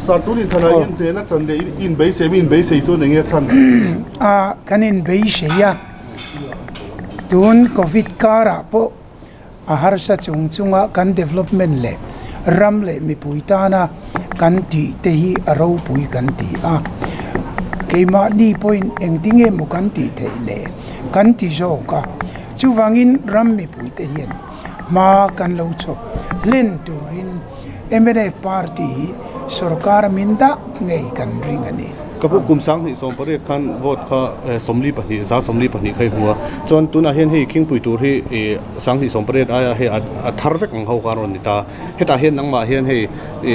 Sir, tun inthlanah hian hnehna chan leh i inbeisei mi inbeisei chuan eng nge chhan? A, kan inbeisei a, tun Covid karah pawh a harsa chung chunga kan development leh ram leh mipui tana kan tih te hi a ropui kan ti a, keimahni pawhin engtinge maw kan tih theih le kan ti zawk a, chuvangin ram mipui te hian hma kan lo chhawp hlen turin mnf party hi sorkar min dah ngei kan ring a ni. Ka pu kum 2018 khan vote kha 42 122 kha i hmu a, chuan tunah hian hei khingpui tur hi 2018 aia hei a thar vek ang ho kha a rawn ni ta. Hetah hian nangmah hian hei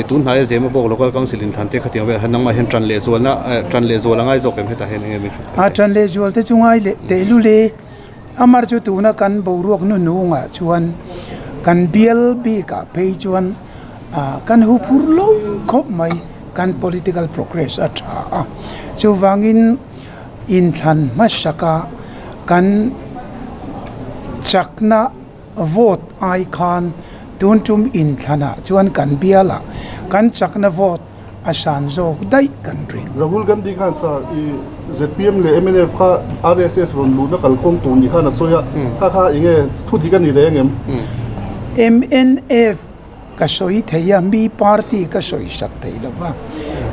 tun hnaia Zema bawk Local Council inthlan te khatiang velah hian nangmah hian tan leh zualna tan leh zual a ngai zawk em hetah hian eng nge min hrilh A tan leh zual te chu ngai leh tehlul e. Amar chu tuna kan boruak hnuhnungah chuan kan bial bikah phei chuan kan huphur lo khawp mai, kan political progress a tha a. Chuvangin inthlan hmasaka kan chakna vote ai khan tun tum inthlanah chuan kan bialah kan chakna vote a san zawk daih kan ring. Rahul Gandhi khan sir i zpm leh mnf kha RSS rawn luhna kalkawng tur ni khan a sawi a, kha kha enge thu dik a ni reng em? Mnf ka sawi thei a, mi party ka sawi sak thei lo va.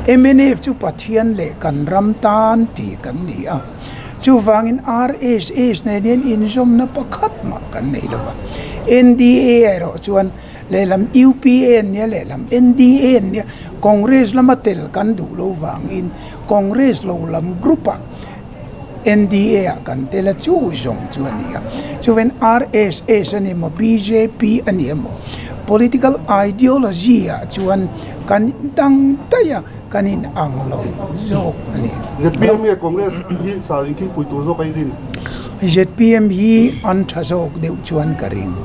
Mnf chu Pathian leh kan ram tan ti kan ni a, chuvangin RSS nen hian inzawmna pakhat mah kan nei lo va. NDA erawh chuan Lehlam UPA an nia, lehlam NDA an nia, Congress lama tel kan duh lo vangin Congress lo lam group ah NDA ah kan tel a, chu zawng chu a ni a. Chuven RSS a ni emaw, bjp a ni emaw, political ideology ah chuan kan dang daih a, kan in ang lo zawk a ni. Zpm nge Congress hi sar inkhingpui tur zawk a i rin? Zpm hi an tha zawk deuh chuan ka ring.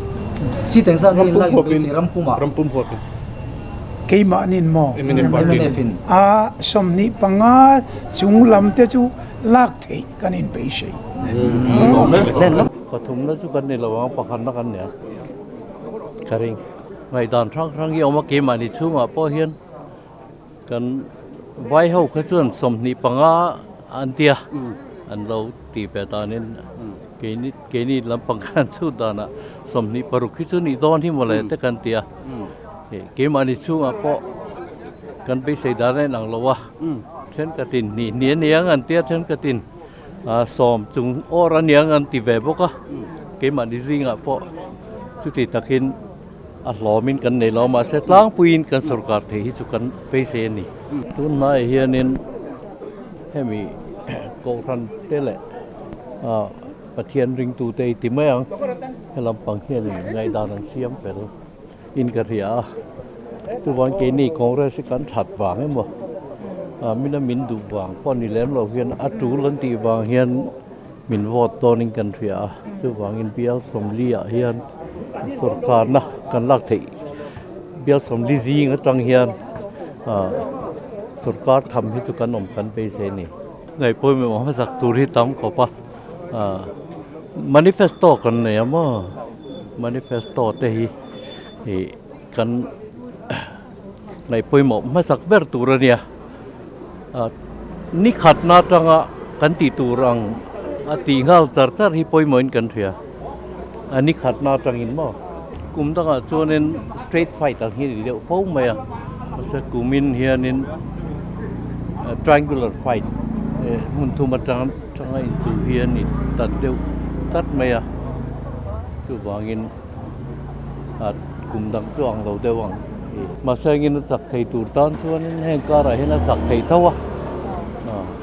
Seat engzat nge in lak in beisei ram pumah? Ram pum huapin. Keimahnin maw? Mnf party. Mnf in. A 25 chung lam te chu lak theih kan in beisei. Pathumna chu kan ni lo ang, pakhatna kan nia ka ring. Ngaihdan hrang hrang hi a awm a, keimahni chhungah pawh hian Kan vai ho kha chuan 25 an tia an lo ti ve danin keini keini lampang khan chhut danah 26 hi chu nih dawn hi mawle te kan ti a keimahni chhungah pawh kan beisei dan a inang lo a thenkhatin hnih hnih a niang an tia thenkhatin sawm chung awr a niang an ti ve bawk a keimahni zingah pawh chuti takin. A hlawmin kan nei lo mahse tlangpuiin kan sorkar thei hi chu kan beisei a ni. Tunhnaiah hianin hemi Kohhran te leh Pathian ringtute i ti mai ang, he lampang hianin ngaihdan an siam fel in ka hria a. Chuvang keini Congress hi kan that vang emaw mina min duh vang pawh ni lem lo hian a tul an tih vang hian Min vote dawnin kan hria a, chuvangin bial sawmliah hian sorkarna kan lak theih bial sawmli zing atang hian ah sorkar tham hi chu kan awm kan beisei a ni. Ngaih pawimawh hmasak tur hi tam khawp a, ah manifesto kan nei a maw, manifesto te hi ih kan ngaih pawimawh hmasak ber tur a nia. Ni khatna atanga kan tih tur ang a tih nghal char char hi pawimawhin kan hria. A ni khatna atangin maw? Kum dangah chuanin straight fight ang hi a ni deuh fo mai a, mahse kumin hianin triangular fight hmun thum atang atanga inchuh hi a ni ta deuh tlat mai a, chuvangin kum dang chu ang lo deuh ang. Mahse engin a chak thei tur tan chuanin heng karah hian a chak thei tho a,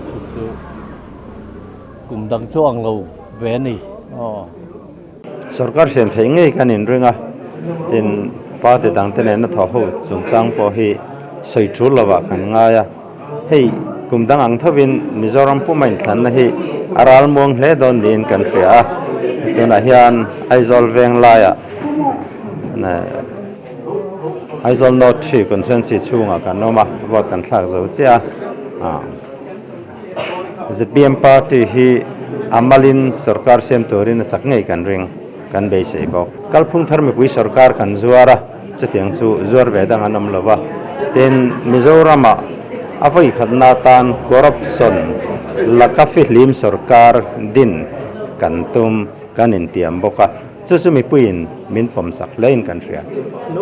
chu chu kum dang chu ang lo ve a ni. Sorkar siam theih ngei kan inring a, tin party dangte nena thawh ho chungchang pawh hi sawi tul lovah kan ngai a. Hei kum dang ang thovin Mizoram puma inthlanna hi a ral muang hle dawn niin kan hria a, tunah hian Aizawl veng laiah Aizawl North Three Constituency chhungah kan awm a, vote kan thlak zo chiah a. Zpm party hi a malin sorkar siam turin a chak ngei kan ring, kan beisei bawk. Kalphung thar mipui sorkar kan zuar a, chutiang chu zuar ve dang an awm lo va. Tin, Mizoramah a vawikhatna atan corruption laka fihlim sorkar din kan tum kan intiam bawk a, chu chu mipuiin min pawmsak hlein kan hria.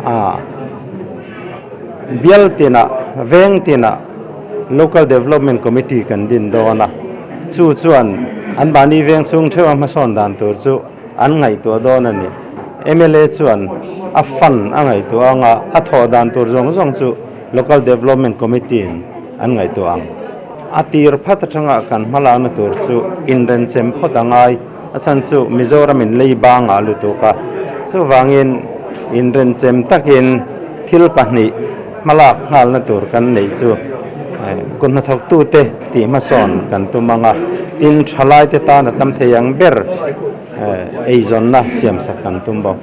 A bial tinah, veng tinah Local Development Committee kan din dawn a, chu chuan anmahni veng chhung theuha hmasawn dan tur chu an ngaihtuah dawn a ni. Mla chuan a fund a ngaihtuah anga a thawh dan tur zawng zawng chu Local Development Committee in an ngaihtuah ang. A tir phat atanga kan hmalakna tur chu inrenchem phawt a ngai. A chhan chu Mizoram in lei bangah lutuk a, chuvangin inrenchem takin thil pahnih hmalak nghalna tur kan neih chu kut hnathawktute tih hmasawn kan tum ang a, tin thalaite tan a tam thei ang ber eizawnna siamsak kan tum bawk.